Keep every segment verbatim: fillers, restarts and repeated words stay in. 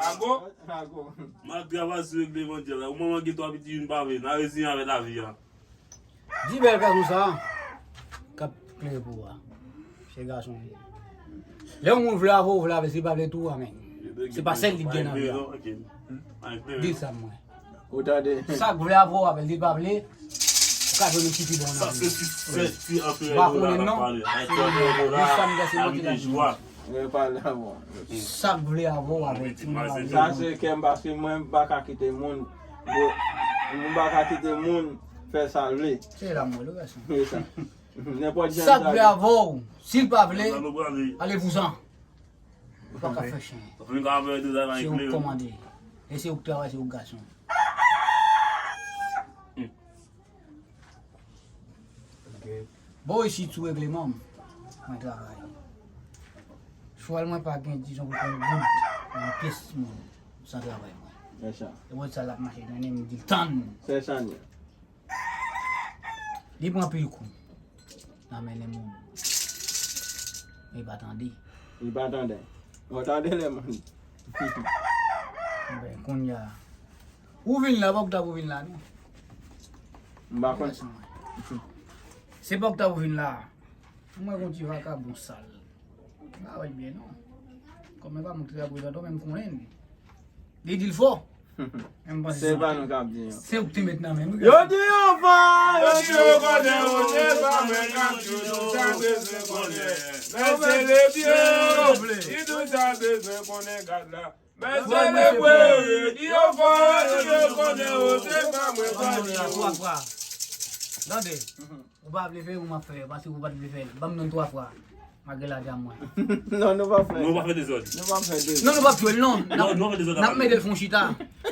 Ago. Ago. M ap travay sou regleman djèl la. Ou manman gen twa pitit, youn pa vle. N a reziyen avèk lavi a. Di bèl gason sa k ap klere pou ou a. Se gason li ye. Lè yon moun vle avè w, vle avè l, si l pa vle tou, amèn. Se pa sèl li k gen nan vi a. Di sa mwen. Ou tande? Sa k vle avè w avè l, si l pa vle, ou ka jwenn yon ki pi bon nan vi a. Ou pa konnen non. Di sa m gen se mwen ki la di. Sa k vle avè w avè l, si l pa vle. Sa se kè m, paske mwen m pa ka kite moun, mwen m pa ka kite moun fè sa l vle. Se la m wè l wi gason. Nenpòt jan sa k vle avè w, si l pa vle, ale vouzan. Ou pa ka fè chen. Se ou k kòmande. E se ou k travay, se ou k gason. Bò isit sou regleman m, mwen travay. Chwal mwen pa gen, dizon, pou pran goud nan pyès moun san travay mwen. E mwen sa l ap mache, tande m di l tann. Li pran pil kou nan men moun. Li pa tande. Li pa tande. Ou tande lè moun. Ben, kounye a. Ou vin la, pa ou t ap ou vin la, non. M pa konn. Se pa ou t ap ou vin la. Mwen gon ti vakabon sal. M pa wè l byen, non. Kòm mwen pa montre a prezan, men m konnen l. Li di l fò. Men m panse se pa nou k ap di yo. Se ou k te met nan men nou. Yo di yo fò, yo di yo konnen, ou se pa mwen k ap di w, nou sa bezwen konnen. Men se le pye, li nou sa bezwen konnen gad la. Men se le pye, yo di yo fò, yo di yo konnen, ou se pa mwen k ap di w. Tande. Ou pa vle fè, ou m ap fè, paske ou pa t vle fè. Ban m non twa fwa. Malgre l a di a mwen. Non, nou p ap fè. Non, nou p ap fè dezòd. Nou p ap fè dezòd. Non, nou p ap jwe l, non. Non, nou p ap fè dezòd. N ap mete l fon chita.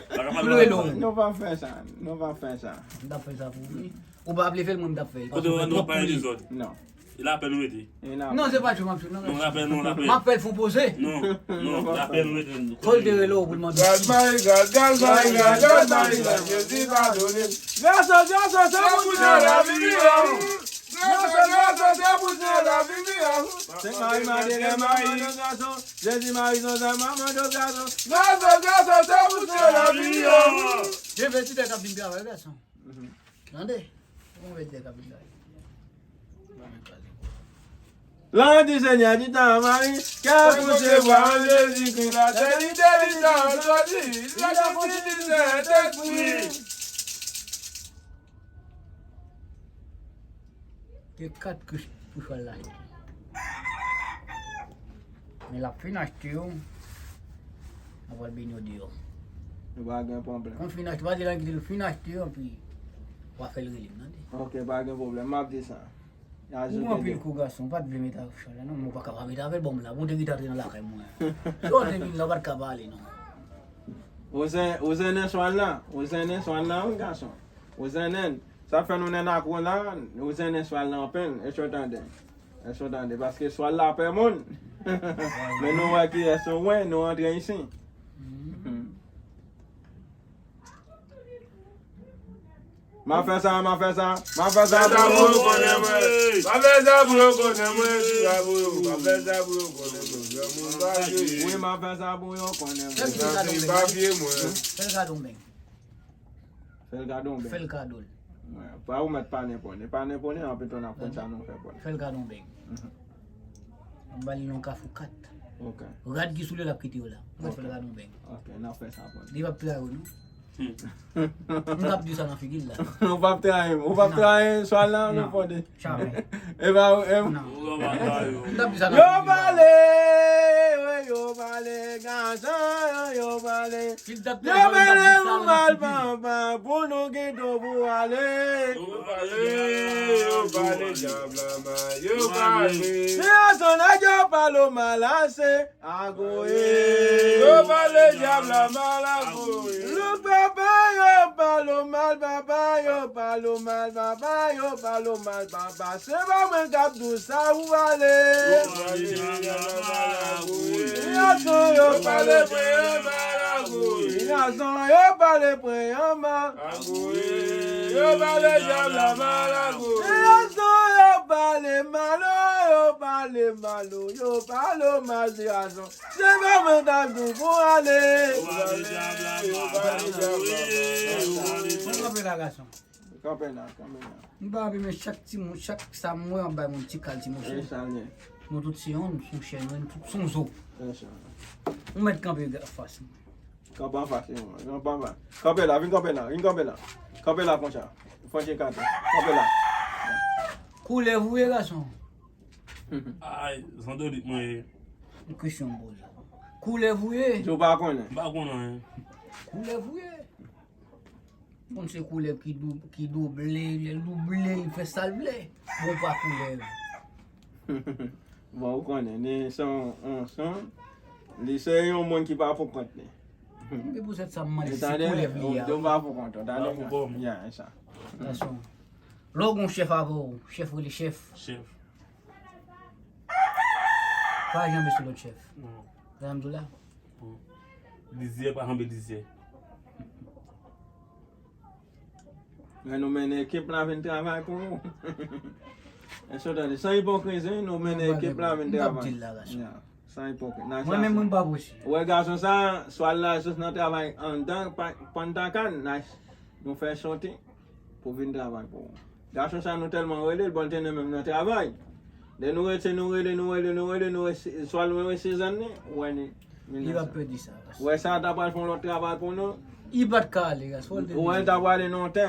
Pou l rele w. Nou p ap fè sa. Nou p ap fè sa. M t ap fè sa pou ou, wi. Ou pa vle fè l, mwen m t ap fè l. Kote nou pa fè dezòd. Non. E lapè nou mete. Non, se pa jwe m ap jwe, non. Non, lapè, non, lapè. M ap fè l fon poze. Non, non, lapè nou mete. Fò l te rele w pou l mande. Gad Marie, gad, gad Marie, gad, gad Marie, gad, Jezi padone. Gason, gason, se pou Jezi lavi m. Gason, gason, se pou Jezi lavi m. Se Mari, Mari, Mari, gason. Jezi, Mari, Jozèf, manman, gason. Gason, gason, se pou Jezi lavi m. Gen vètitè k ap vin travay, gason. Tande. Yon vètitè k ap vin travay. Lanti Senyè di tan mari, kè pou se vwa an Jezikri, la sèlite li tan sòti, la kontinite Sentespri. Te kat kris pou chwal la. Men l ap fin achte yo, m ap al beni yo deyò. Nou pa gen pwoblèm. Konn fin achte, pa di la ki te fin achte yo, anpi w a fè l rele m, tande. Ok, pa gen pwoblèm, m ap di sa. Ou pran anpil kou gason, ou pa t vle met avèk chwal la non, men ou pa ka pa met avè l, bon m la, bon te kite antre nan lakay mwen. Si w te vin la, ou pa t ka pa ale non. Ou zen, ou zennen chwal la, ou zennen chwal la wi gason. Ou zennen l. Sa fè nou nan lakou la, ou zennen chwal la anpil, èske w tande? Èske w tande? Paske chwal la pè moun. Men nou wè kiyès ou wè, nou antre isi. M a fè sa, m a fè sa, m a fè sa pou yo konnen mwen. M a fè sa pou yo konnen mwen, di sa pou yo. M a fè sa pou yo konnen mwen. Granmoun pa jwe. Wi, m a fè sa pou yo konnen mwen. Sa se papye mwen. Fè l kado men. Fè l kado men. Fè l kado l. Wi, pa ou mèt pa nenpòt. E pa nenpòt, anpil tan n ap konn sa nou fè pòn. Fè l kado men. M ba li yon kafou kat. Ok. Rad ki sou li l ap kite yo la. Mwen fè l rad yon bèg. Ok, n ap fè sa pou li. Li p ap trayi w non. M t ap di sa nan figi l la. Ou p ap trayi m. Ou p ap trayi Swal la, Non. nou fòde. Jamè. E ba ou, e Non. M t ap di sa nan Yo figi l la. pale, wi, yo pale, gason, yo pale. Si l t ap Yo trayi w, m t ap pale di sa nou nan mal, figi l. papa, pou nou gen tan pou ale. Yo pale, yo pale, djab la mal, yo pale. Se gason nèg yo pale w mal ase. Agoye. Yo pale, djab la mal, agoye. Louk papa, yo pale w mal, papa, yo pale w mal, papa, yo pale w mal, papa. Se pa mwen k ap di w sa, ou pale. Yo pale, djab la mal, agoye. Gason yo Yo pale pale, djab la mal, agoye. Gason yo pale pran yon man. Agoye. Yo pale, djab la mal, agoye. Gason yo pale mal, oh, yo pale mal, oh, yo pale mal, se gason. Se pa mwen k ap di w pou ale. Yo pale, djab la mal, agoye. Yo pale, Mwen kanpe la, gason. Kanpe la, kanpe la. M pa anvi men chak ti moun, chak sa m wè, m bay moun ti kal ti mouche. E sa l ye. Nou tout se yon, nou sou chèn, nou tout son zo. E sa. Ou mèt kanpe anfas. Kanpe anfas, e mwen. Kanpe anfas. Kanpe la, vin kanpe la, vin kanpe la. Kanpe la konsa. Fòche kate. Kanpe la. Koulèv ou ye, gason. Ay, Zandolit mwen ye. Yon kesyon m poze. Koulèv ou ye. Yo pa konnen. M pa konnen. Koulèv ou ye. Moun se koulèv ki dou, ki double, lè l double, li fè sa l vle. Bon pa koulèv. Bon, ou konnen, li se yon, yon, se yon, li se yon moun ki pa pou kont li. Men pou sèt sa m mande si Tande, koulèv li a. Yo pa pou kont, tande. Pa pou kont. Ya, e sa. Gason. Lè w gon chèf avè w, chèf rele chèf. Chèf. Pa janbe sou lòt chèf. Non. Sa m di w la. Lizyè pa janbe lizyè. Lè nou mennen ekip la vin travay pou ou. Èske w tande? San ipokrizi, nou mennen ekip la vin M t ap travay. Di l la, gason. Ya, san ipokrizi. Mwen menm, mwen pa prese. Ou wè gason sa, Swal la jis nan travay anndan, pa- pantakan, nice. Nou fè soti pou vin travay pou ou. Gason sa nou tèlman rele l, bon, l te nan menm nan travay. Lè nou rete, nou rele, nou rele, nou rele, nou resi-, Swal nou resizann li, ou wè ni. Li pa pèdi sa. Ou wè sa ta pral fè yon lòt travay pou nou. Li pa t ka ale, gason. Ou wè l ta pral ale nan yon tè.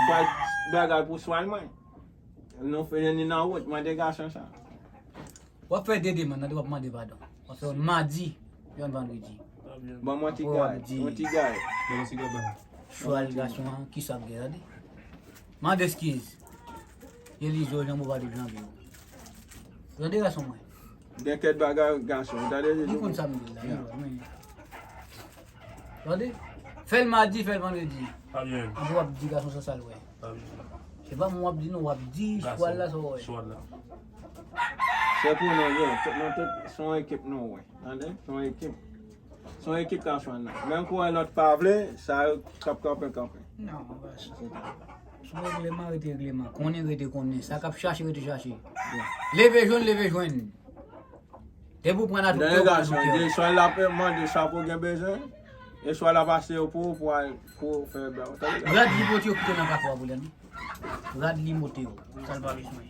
Pral bagay pou Swal mwen. Nou fè ni nan wout, mwen de gason sa. W ap fè de demann, nan w ap mande padon. W ap fè yon madi, yon vandredi. Bon, mwen ti Apre w ap gay, di- mwen ti gay. Bon, mwen ti gay. Swal gason an, ki sa k gen, tande? Mande eskiz. Elizo, jan mou pa di janbe. Tande gason mwen. Gen kèk bagay gason, ou tande? Li konn sa m di la, li wè, men. Tande? Fè l madi, fè l vandredi. Pa byen. Apre w ap di gason sa sa l wè. Pa byen. Se pa mwen w ap di non, w ap di Swal la sa w wè. Swal la. Se pou nou ye, tout nou tout se yon ekip nou wè. Tande? Se yon ekip. Se yon ekip k ap swan nan. Menm kou yon lòt pa vle, sa yo k ap kanpe kanpe. Non, baz. Sou regleman rete regleman. Konnen rete konnen. Sa k ap chache rete chache. Leve jwenn, leve jwenn. Depi w pran la tout Dènye yo pran gason, tout yo. de swa l ap mande sa pou gen bezwen, e swa l ap achte yo pou, pou al, pou fè bè. Tande? Rad li pote yo kite nan kafou a pou lè non. Rad li moute yo. Sa l pa bezwen.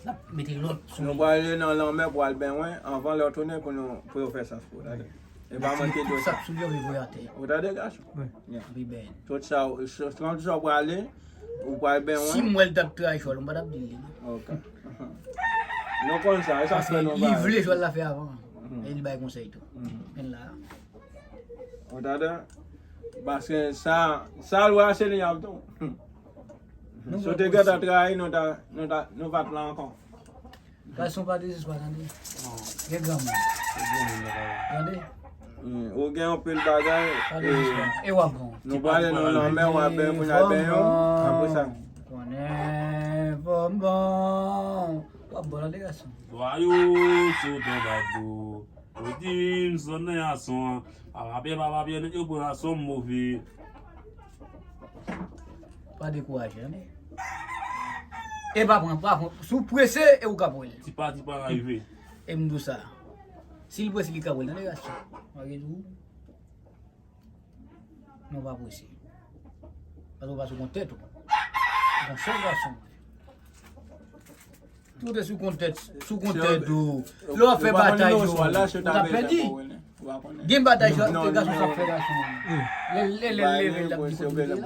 L ap mete lòt sou Nou li. Pral ale nan lanmè pou al benyen anvan lè w tounen pou nou, pou yo fè sans pou ou, tande? E pa manke Tout dlo. sa k sou li yo li voye atè. Ou tande, gason? Wi. Yeah. Li benyen. Tout sa, tout sa w prale, ou pral Si benyen. m wè l t ap trayi Swal, m pa t ap di l li non. Ok. Nou konn sa, e sa k Paske fè nou li vle Swal la fè avan. E li bay konsèy tou. Men la. Ou tande? Paske sa, sa l wè se li y ap tou. Nou Si w wè te konsèy. Gentan trayi, nou ta, nou ta, nou pa t la ankò. Gason pa dezespwa, tande. Gen granmoun. Tande. Mm, ou gen anpil bagay. Pa dezespwa. E w ap bon. Nou prale nan lanmè, w ap benyen, moun ap benyen yo. Apre sa. Konnen fò m bon. W ap bon, tande, gason. Dwa yo sot anba dlo. Yo di m sot nan yason an. Pa papye, pa papye, nèg yo pran yason move. Pa dekouraje, tande. E pa pran, pa pran. Si w prese, e ou ka pran l. Ti pa, ti pa rive. E m di w sa. Si l prese, li ka pran l, tande, gason. Mwen gen di w. Non, pa prese. Paske w pa sou kont tèt ou. Bon, chèf gason. Tout sou kont tèt, sou kont tèt ou. Lè w ap fè batay yo, ou ta pèdi. Gen batay yo, e gason k ap fè gason. Lè lè lè leve l ap di kote l la.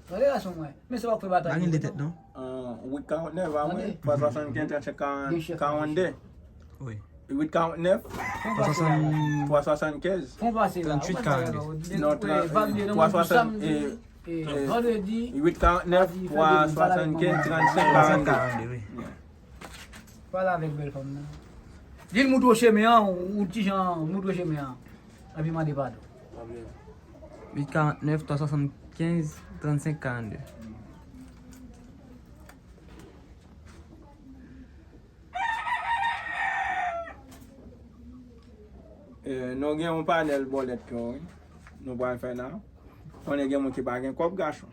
Tande gason mwen. Men se w ap fè batay yo. Pa gen de tèt non. Uit karant nèf a mwen, twa swasannkenz, trannsenk, karannde. Wi. Uit karant nèf. Twa swasannkenz. Fon pase la. Tranntuit karannde. Non, twa swasannkenz. Vandredi. Uit karant nèf, twa swasannkenz, trannsenk, karannde. Pale avèk bèl fanm nan. Di l moutre w chemen an, ou ti jan moutre w chemen an. Epi mande padon. Uit karant nèf, twa swasannkenz, trannsenk, karannde. Nou gen yon panèl bòlèt ke nou pral fè la. Konnen gen moun ki pa gen kòb gason.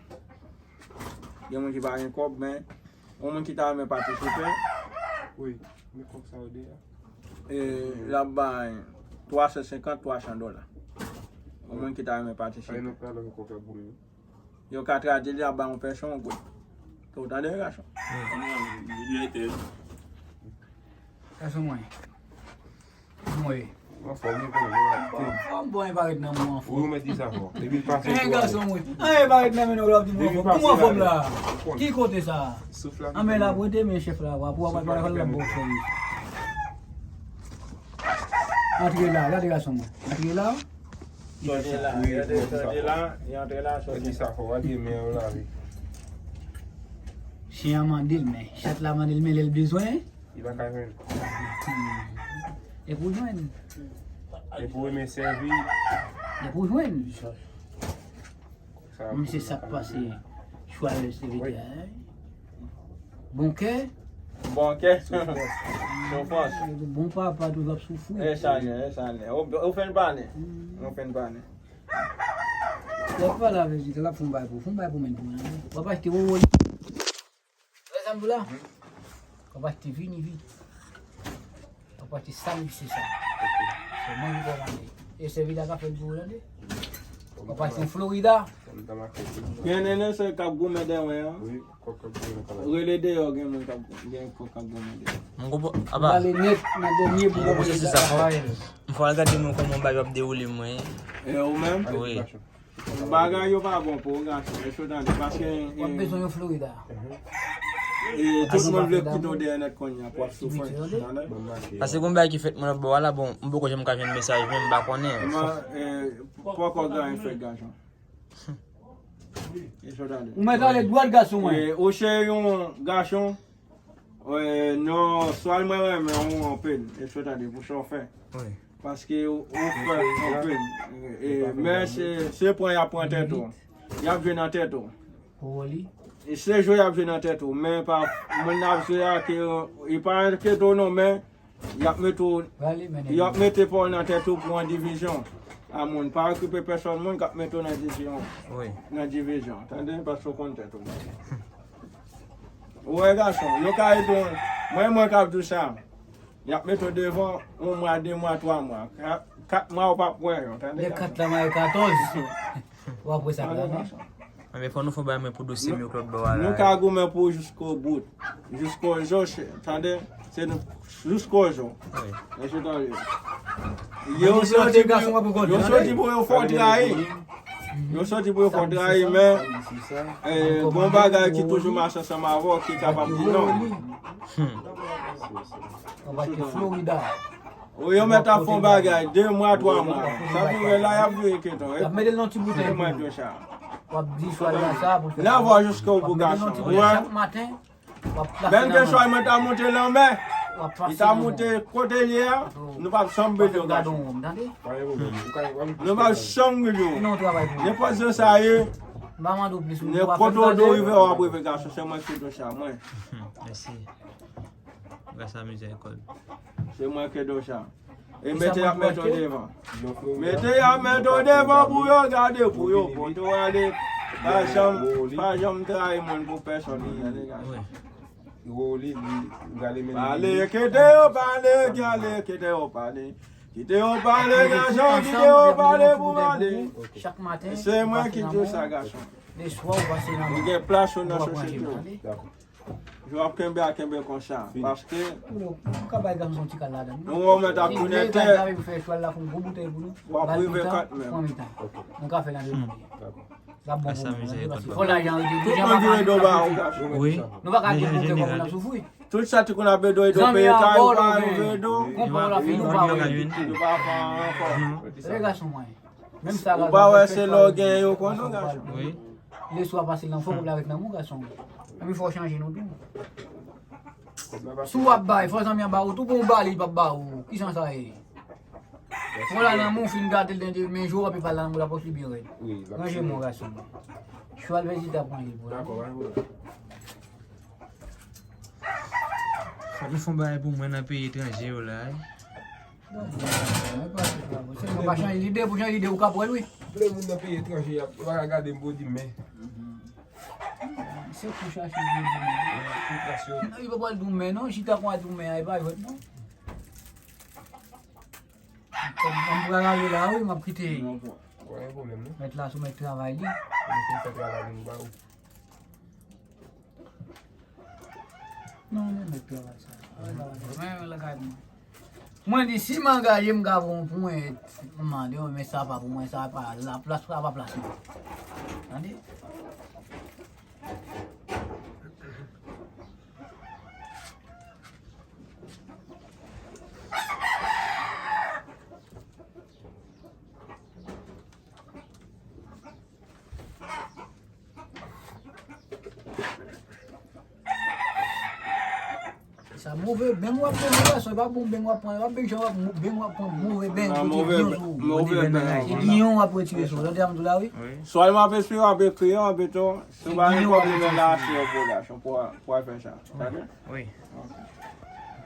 Gen moun ki pa gen kòb, men yon moun ki ta renmen patisipe. Wi, men kòb sa yo deja. L ap bay twa san senkant, twa san dola. Yon moun ki ta renmen patisipe. Yo ka tradui li ap ba yon pèsonn yon goud. Ke w tande, gason? Gason mwen. Mwen. Anfòm, li konnen, li ap te. Anfòm, bon, e parèt nan mwen anfòm. Wi, ou mèt di sa fò. Depi l pase. Gason mwen. An, e parèt nan men nou, l ap di mwen anfòm. Kouman anfòm la? Ki kote sa? An, men l ap rete, men chèf la, w ap, w ap, w ap, w ap, w ap, w ap, w ap, w ap, Antre la, gade gason mwen. Antre la. Sòti la, gade, sòti la, e antre la, sòti la. Di sa fò, gade men yo la, wi. Chen an mande l, men chat la mande l, men lè l bezwen. Li pa ka jwenn. E pou jwenn. E pou renmen sèvi. E pou jwenn. Misye sa k pase chwal se vete. Bon kè. Bon kè. Soufrans. Bon papa toujou ap soufri. E sa nè, e sa nè. Ou, ou fè n pale. Ou fè n pale. Lè pale avè li, l ap fè yon bagay pou, fè yon bagay pou mèn pou mwen. W ap achte wowo. Wè sa m di w la? W ap achte vini vit. W ap achte sa m di se sa. Se mwen ki kòmande. E sèvis la ka fè l pou ou tande. W ap achte yon Florida. Gen nenè se k ap goumen dèyè an. Rele deyò gen moun k ap gou- gen kòk k ap goumen dèyè. M konprann. Apa. Pale nèt nan dènye bout. M konprann se sa. M fò al gade mwen kòman bagay yo ap dewoule mwen. E ou menm? Wi. Bagay yo pa bon pou ou gason, èske w tande? Paske, w ap bezwen yon Florida. E tout moun vle kite w dèyè nèt kounye a pou w ap soufri. Paske gon bagay ki fèt mwen lòt bò a la, bon, m poko janm ka jwenn mesaj mwen, m pa konnen. Poko gen anyen fèt gason. Èske w tande? Ou mèt ale dwat gason mwen. Ou se yon gason. Wi, non, Swal mwen renmen ou anpil, èske w tande, pou sa w fè. Wi. Paske ou, ou fè anpil. E, men se, se pran y ap pran tèt ou. Y ap jwe nan tèt ou. E se jwe y ap jwe nan tèt ou, men pa moun ap jwe a ke, e pa enkyete w non, men y ap mete w, y ap mete pa w nan tèt ou pou yon divizyon a moun. Pa okipe pèsòn moun k ap mete w nan divizyon. Wi. Nan divizyon, tande, paske w konn tèt ou. Ou wè gason, yo ka ede w. Mwen, mwen k ap di w sa. Y ap mete w devan, yon mwa, de mwa, twa mwa. Kat, kat mwa, ou p ap wè yo, tande? Lè kat la maye katòz, w ap wè sa k la, non? Anben, fò nou fè yon bagay mwen pou dosye m yo k lòt bò a la. Nou ka goumen pou ou jiskobout. Jiskozo, tande? Se nou, jiskozo. Wi. Èske w tande? Yo soti pou yo, yo soti pou yo fè w trayi. Yo soti pou yo fè w trayi, men, eh, gon bagay ki toujou mache ansanm avè w ki kapab di non. Ou yo mèt ap fè yon bagay, de mwa, twa mwa. Sa vin wè la, y ap veye keton. Y ap mete l nan ti boutèy pou ou. W ap di Swal la sa pou l fè. N a vwa jiska o bout gason. Chak maten, Menm ke Swal mwen ta moute lanmè, li ta moute kote l ye a, nou p ap janm bezwen gason. Nou p ap janm bezwen. Nenpòt jan sa ye, nenpòt kote w rive, w ap rive gason. Se mwen ki di w sa, mwen. Mèsi. Gras a mizèrikòd. Se mwen ki di w sa. E mete y ap mete w devan. Mete y ap mete w devan pou yo gade, pou yo pote w ale. Pa janm, pa janm trayi moun pou pèsòn. Pale, kite yo pale, gade, kite yo pale. Kite yo pale, gason, kite yo pale pou pale. Se mwen ki di w sa, gason. Ou gen plas ou nan sosyete w. Jan w ap kenbe a, kenbe konsa. Paske Ou ka bay gason yon ti kal ladan. Nou wè w mèt ap tounen tè. Ou fè chwal la fè yon gwo boutèy pou nou. W ap rive kanmenm. Pran mitan. Nou ka fè l an de moun. L ap bon pou nou. Paske fò lajan rete. Tout moun vire do ba ou, gason. Wi. Nou pa ka gen pwoblèm pou nou soufri. Tout sa ti konn ap ede w, ede w peye kay ou pa, yo vire do. Konpè w la fini, ou pa wè. Yo pa fè ankò. Lè gason mwen. Menm sa, ou pa wè se lè w gen yo konn ou, gason. Wi. Leswa pase nan fò w la avèk nan moun gason. Epi fò w chanje nou tou. Si w ap bay, fò zanmi an ba ou tou, pou w ba li, li p ap ba ou. Kijan sa ye? Fò l al nan moun, fin gate l, men jou w ap pale nan moun, lapòch li byen rèd. Ranje moun gason. Chwal vèzite ap ranje pou la. Dakò, pa gen pwoblèm. Fòk nou fè yon bagay pou mwen nan peyi etranje yo la, wi. Mwen pa chanje lide, pou chanje lide ou ka pran l wi. Ple moun nan peyi etranje, y ap, yo pa ka gade m pou di men. Se pou chache vye di men. Pou kras yo. Non, li pa pral di w men non, chita kon a di w men an, e pa jwèt non. Kòm m pral ale la wi, m ap kite. Pa gen pwoblèm non. Mèt la sou mèt travay li. Mwen fin fè travay li, m ba ou. Non, men mèt travay sa. Travay sa, men lakay mwen. Mwen di, si m angaje m ka voye yon pwen, m mande, men sa pa pou mwen, sa pa la plas, sa pa plas mwen. Tande? Sa move beng w ap pran, gason, e pa bon beng w ap pran, e pa beng jan w ap, beng w ap pran, move beng, move beng. Se giyon w ap retire sou, tande sa m di w la wi. Swa m ap espere w ap ekri an beton, si w pa gen pwoblèm la, se yon pwodasyon pou, pou al fè sa. Tande? Wi.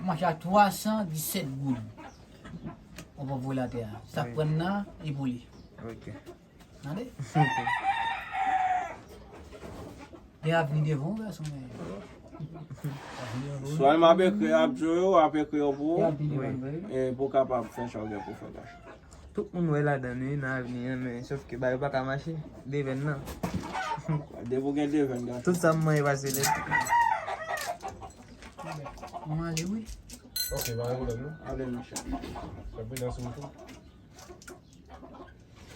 M achte a twa san disèt goud. Ou pa voye l atè a. Sa k pran nan, li pou li. Ok. Tande? Gen avni devan w, gason, men. Swa m ap ekri, ap di yo, ap ekri yo pou ou, e pou w kapab fè sa w gen pou fè, gason. Tout moun wè ladan wi, nan avni an, men sòf ke bagay yo pa ka mache. Devèn nan. Depi w gen devèn, gason. Tout sa m manje pase nèt. Mwen ale wi. Ok, pa gen pwoblèm non. Ale, monchè. Fè pridans ou tou.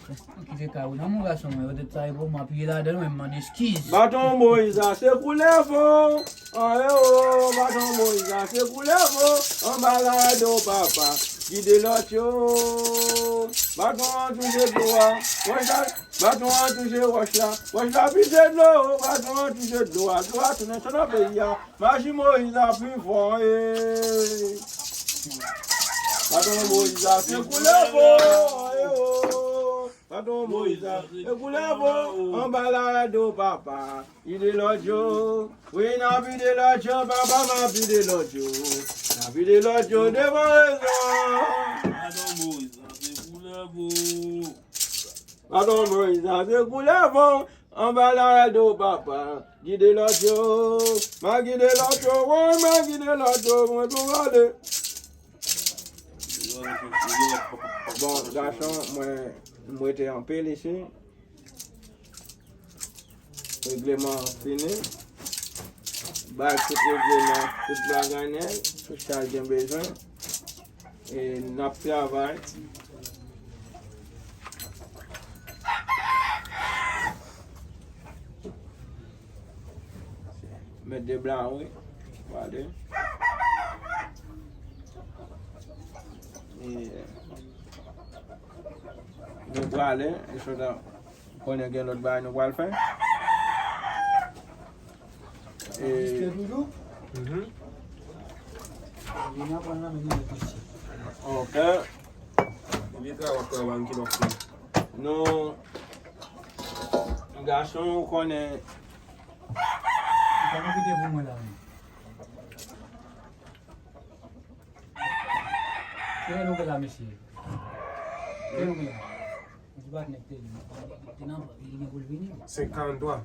Kite kay ou nan men gason mwen, petèt sa e pou m apiye ladan l, men m mande eskiz. Baton Moyiz la se koulè vo. An e o, baton Moyiz la se koulè vo. Anba larèt do papa, gide lòt yo. Baton an touche dlo a. Wòch la, baton an touche wòch la. Wòch la pije dlo, baton an touche dlo a. Dlo a tounen san nan peyi a. Maji Moyiz la pi fò, e. Baton Moyiz la se koulè vo, e o. Baton Moyiz la se koulè vo, anba larèt do papa. Vide lòt yo, wi, n ap vide lòt yo, papa, m ap vide lòt yo. N ap vide lòt yo devan rezon. Baton Moyiz la se koulè vo. Baton Moyiz la se koulè vo. Anba larèt do papa, gide lòt yo. M a gide lòt yo, woy, m a gide lòt yo, mwen tou ale. Bon, gason, mwen, m rete anpil isi. Regleman fini. Bay tout regleman, tout bagay nèt, tout sa gen bezwen. E n ap travay. Mèt de blan wi. Gade. E nou prale, e sot konnen gen lòt bagay nou pral fè. E toujou? Mhm. Ok. Ebyen, travay w ap travay, ki lòt fè? Nou, gason, ou konnen. Ou pa kite pou mwen la, men. Kilè nou gen la, mesye? Kilè nou gen la? Mwen di patnè te, te nan, li gen pou l vini. Senk karant twa.